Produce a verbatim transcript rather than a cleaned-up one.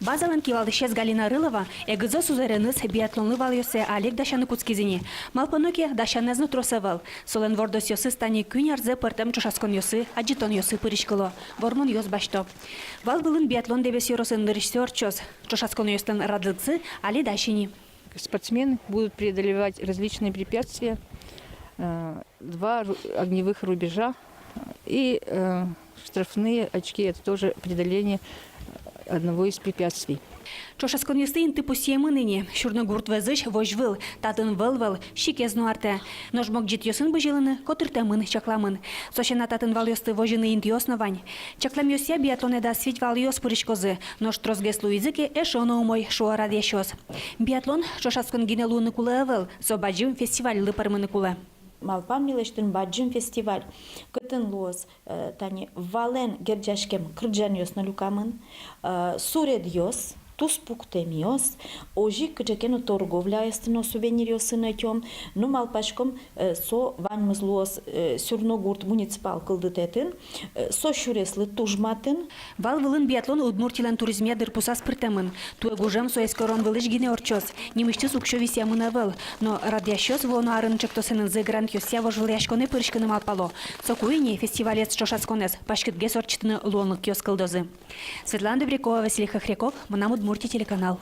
Базалэн кивалтӥсез Галина Рылова эгызо сузэреныз биатлонлы валъёссэ али ик дасяны кутскиз ини. Малпано ке, дасянэз но трос ӧвӧл. Солэн вордосъёсыз тани куинь арзэ пӧртэм ӵошатсконъёсы, адӟытонъёсы пыриськыло, вормонъёс басьто. Вал вылын биатлон Дэбес ёросын нырысьсэ ортчоз. Ӵошатсконъёслэн радлыксы али дась ини. Спортсмены будут преодолевать различные препятствия, э, два ру-, огневых рубежа и, э, штрафные очки, это тоже преодоление одного из препятствий. Ӵошатсконъёсты инты пусъемын ини. Сюрногурт вӧзысь возь выл, татын вӧл-вӧл, сикез но артэ. Нош могӟетъёсын бызьылыны котыртэмын, чакламын. Со сяна, татын валъёсты возьыны интыос но вань. Чакламъёсъя, биатлонэ дас вить валъёс пыриськозы, нош тросгес луизы ке, эшшо но умой, шуо радъясьёс. Биатлон ӵошатскон гинэ луыны кулэ ӧвӧл, со бадӟым фестивальлы пӧрмыны кулэ. Малпам милесьтым бадӟым фестиваль, кытын луоз, э, тани валэн герӟаськем кырӟанъёс но люкамын, э, суредъёс, туспуктэмъёс, озьы ик кыӵе ке но торговляосты но, сувениръёсын ӧтём. Ну, малпаськом, э, со ваньмыз луоз, э, Сюрногурт муниципал кылдытэтын, э, со сюреслы туж матын. Вал вылын биатлон Удмуртилэн туризмъя дырпусаз пыртэмын. Туэ гужем со эскерон вылысь гинэ ортчоз. Нимысьтыз уксё висъямын ӧвӧл. Но радъясьёс вуоно арын ӵектосэнызы грантъёсъя вожвылъяськонэ пыриськыны малпало. Соку ини фестивалез, ӵошатсконэз паськытгес ортчытыны луонлыкъёс кылдозы. Светлана Добрякова, Василий Хохряков, «Мынам Удмуртие» телеканал.